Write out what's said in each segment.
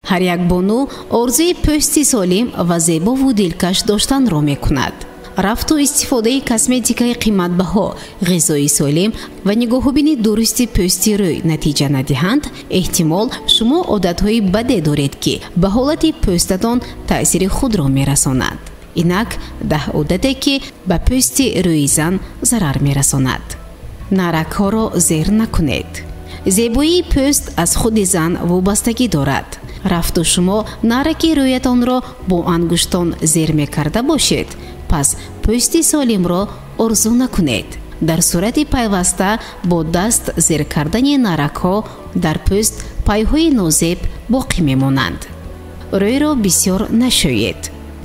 Ҳар як бону орзуи пӯсти солим ва зебову дилкаш доштанро мекунад. Рафту истифодаи косметикаи қиматбаҳо, ғизои солим ва нигоҳубини дурусти пӯсти рӯй натиҷа надиҳанд, эҳтимол шумо одатҳои баде доред, ки ба ҳолати пӯстатон таъсири худро мерасонад. Инак 10 одате, ки ба пӯсти рӯи зан зарар мерасонад. Наракҳоро зер накунед. Зебоии пӯст аз худи зан вобастагӣ дорад. Рафту шумо нараки рӯятонро бо ангуштон зер мекарда бошед, пас пӯсти солимро орзу накунед. Дар сурати пайваста бо даст зер кардани наракҳо дар пӯст пайҳои нозеб боқӣ мемонанд. Рӯйро бисёр нашӯед.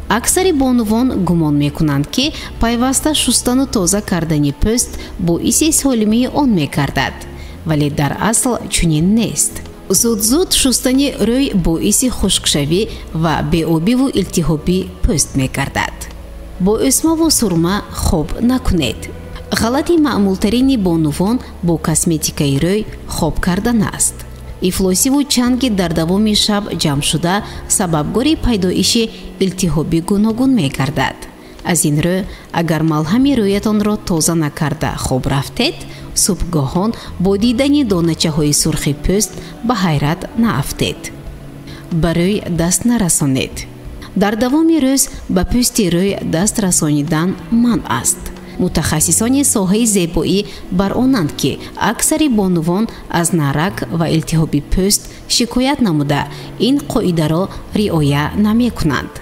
Аксари бонувон гумон мекунанд, ки пайваста шустану тоза кардани пӯст боиси солимии он мегардад, вале дар асл чунин нест. Зуд-зуд шустани рӯй боиси хушкшавӣ ва беобиву илтиҳобӣ пӯст мегардад. Бо ӯсмаву сурма хоб накунед. Ғалати маъмултарини бонувон бо косметикаи рӯй хоб кардан аст. Ифлосиву чанги дар давоми шаб ҷамъшуда сабабгори пайдоиши илтиҳоби гуногун мегардад. Аз ин рӯ, агар малҳами рӯятонро тоза накарда хоб рафтед, субҳгоҳон бо дидани доначаҳои сурхи пӯст ба ҳайрат наафтед. Ба рӯй даст нарасонед. Дар давоми рӯз ба пӯсти рӯй даст расонидан манъ аст. Мутахассисони соҳаи зебоӣ бар онанд, ки аксари бонувон аз нарак ва илтиҳоби пӯст шикоят намуда, ин қоидаро риоя намекунанд.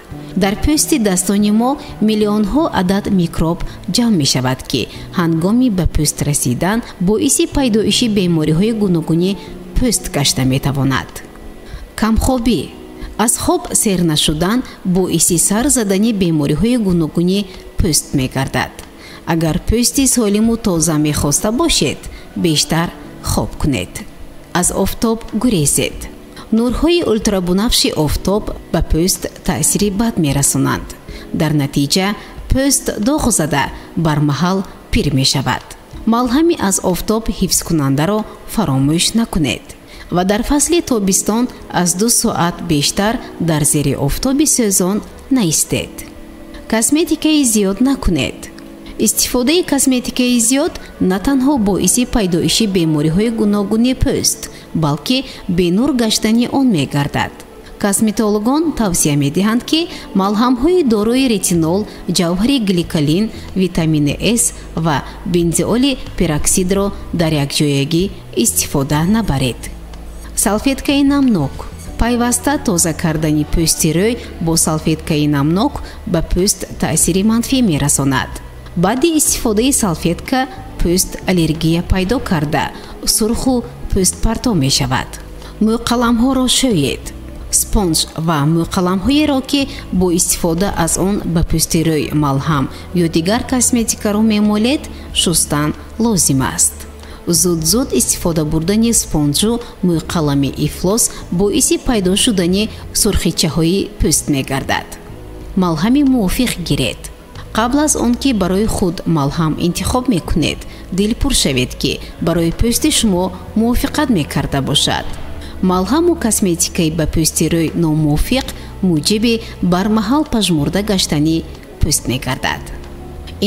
Дар пӯсти дастони мо миллионҳо адад микроб ҷамъ мешавад, ки ҳангоми ба пӯст расидан боиси пайдоиши бемориҳои гуногуни пӯст гашта метавонад. Камхобӣ. Аз хоб сер нашудан боиси сар задани бемориҳои гуногуни пӯст мегардад. Агар пӯсти солиму тоза мехоста бошед, бештар хоб кунед. Аз офтоб гурезед. Нурҳои ултрабунафши офтоб ба пӯст таъсири бад мерасонанд. Дар натиҷа пӯст доғ зада бармаҳал пир мешавад. Малҳами аз офтоб ҳифзкунандаро фаромӯш накунед ва дар фасли тобистон аз 2 соат бештар дар зери офтоби сӯзон наистед. Косметикаи зиёд накунед. Истифодаи косметикаи зиёд на танҳо боиси пайдоиши бемориҳои гуногуни пӯст, балки бенур гаштани он мегардад. Косметологон тавсия медиҳанд, ки малҳамҳои дорои ретинол, ҷавҳари гликолин, витамини С ва бензоили пероксидро дар якҷоягӣ истифода набаред. Салфеткаи намнок. Пайваста тоза кардани пӯсти рӯй бо салфеткаи намнок ба пӯст таъсири манфӣ мерасонад. Баъди истифодаи салфетка пӯст аллергия пайдо карда, сурху пӯстпарто мешавад. Мӯйқаламҳоро шӯед. Спонж ва мӯйқаламҳоеро, ки бо истифода аз он ба пӯсти рӯй малҳам ё дигар косметикаро мемолед, шустан лозим аст. Зуд-зуд истифода бурдани спонжу мӯйқалами ифлос боиси пайдо шудани сурхичаҳои пӯст мегардад. Малҳами мувофиқ гиред. Қабл аз он ки барои худ малҳам интихоб мекунед, дилпур шавед, ки барои пӯсти шумо мувофиқат мекарда бошад. Малҳаму косметикаи ба пӯсти рӯй номувофиқ муҷиби бармаҳал пажмурда гаштани пӯст мегардад.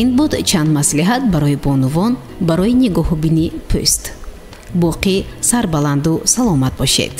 Ин буд чанд маслиҳат барои бонувон барои нигоҳубини пӯст. Боқӣ сарбаланду саломат бошед.